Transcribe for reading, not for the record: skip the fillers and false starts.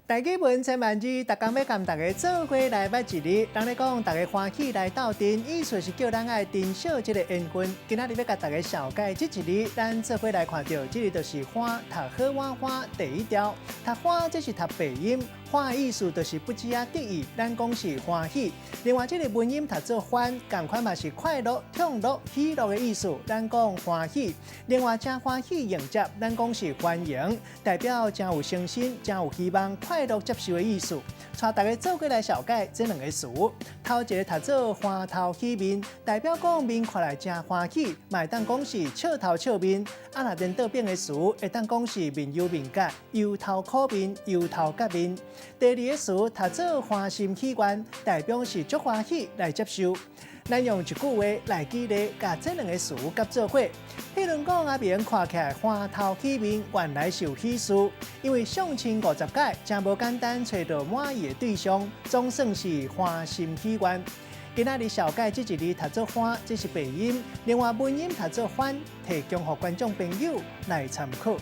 台語文千萬字，逐工欲共大家做伙來捌一字。人咧講，大家歡喜來鬥陣，意思是叫咱愛珍惜這個緣分。今仔日欲共大家紹介這一字，咱做伙來看著，這个就是歡，讀好碗歡第一調。讀歡，這是讀白音，歡的意思就是不止仔得意，咱講是歡喜。另外，這个文音讀做歡，仝款嘛是快樂、暢樂、喜樂的意思，咱講歡喜。另外，誠歡喜迎接，咱講是歡迎，代表誠有信心、誠有希望、快樂接受的意思。帶大家做伙來紹介這兩个詞。頭一个讀做歡頭喜面，代表講面看來誠歡喜，嘛會當講是笑頭笑面。啊，若顛倒變的詞，會當講是面憂面結、憂頭苦面、憂頭結面。第二个詞讀做歡心許願，代表是足歡喜來接受。咱用一句話來舉例，共這兩个詞結做伙。彼如講阿明看起來歡頭喜面，原來是有喜事，因為相親五十擺，誠無簡單揣著滿意的對象，總算是歡心許願。今仔日紹介這一字讀做歡，這是白音；另外文音讀做歡，提供予觀眾朋友來參考。